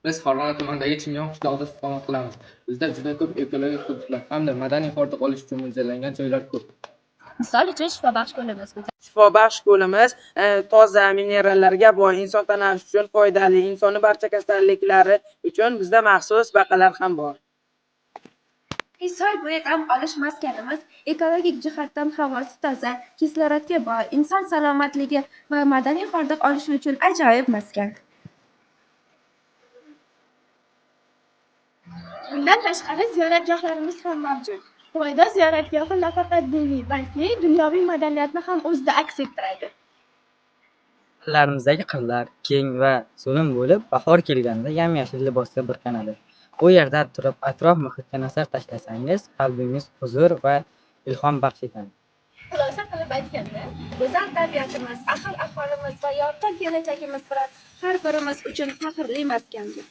Biz Farg'ona tumanidagi Chimyon qishlog'ida istiqomat qilamiz. Bizda juda ko'p ekologik hududlar hamda madaniy hordiq olish uchun mo'ljallangan joylar ko'p. Misol uchun, shifobaxsh ko'limiz. Shifobaxsh ko'limiz toza minerallarga boy, inson tanasi uchun foydali, insonni barcha kasalliklari uchun bizda maxsus baqalar ham bor. Hisor bo'yi dam olish maskanimiz ekologik jihatdan havosi toza, kislorodga boy, inson salomatligi va madaniy hordiq olishi uchun ajoyib maskan. Bundan tashqari, ziyoratgohlarimiz ham mavjud. Buvaydo ziyoratgohi nafaqat diniy, balki dunyoviy madaniyatni ham o'zida aks ettiradi. Mahallarimizdagi qirlar keng va so'lim bo'lib, bahor kelganda yam-yashil libosga burkanadi. U yerda turib atrof-muhitga nazar tashlasangiz, qalbingizga huzur va ilhom baxsh etadi. Xulosa qilib aytganda, go'zal tabiatimiz, ahil aholimiz va yorqin kelajagimiz bilan har birimiz uchun faxrli maskandir.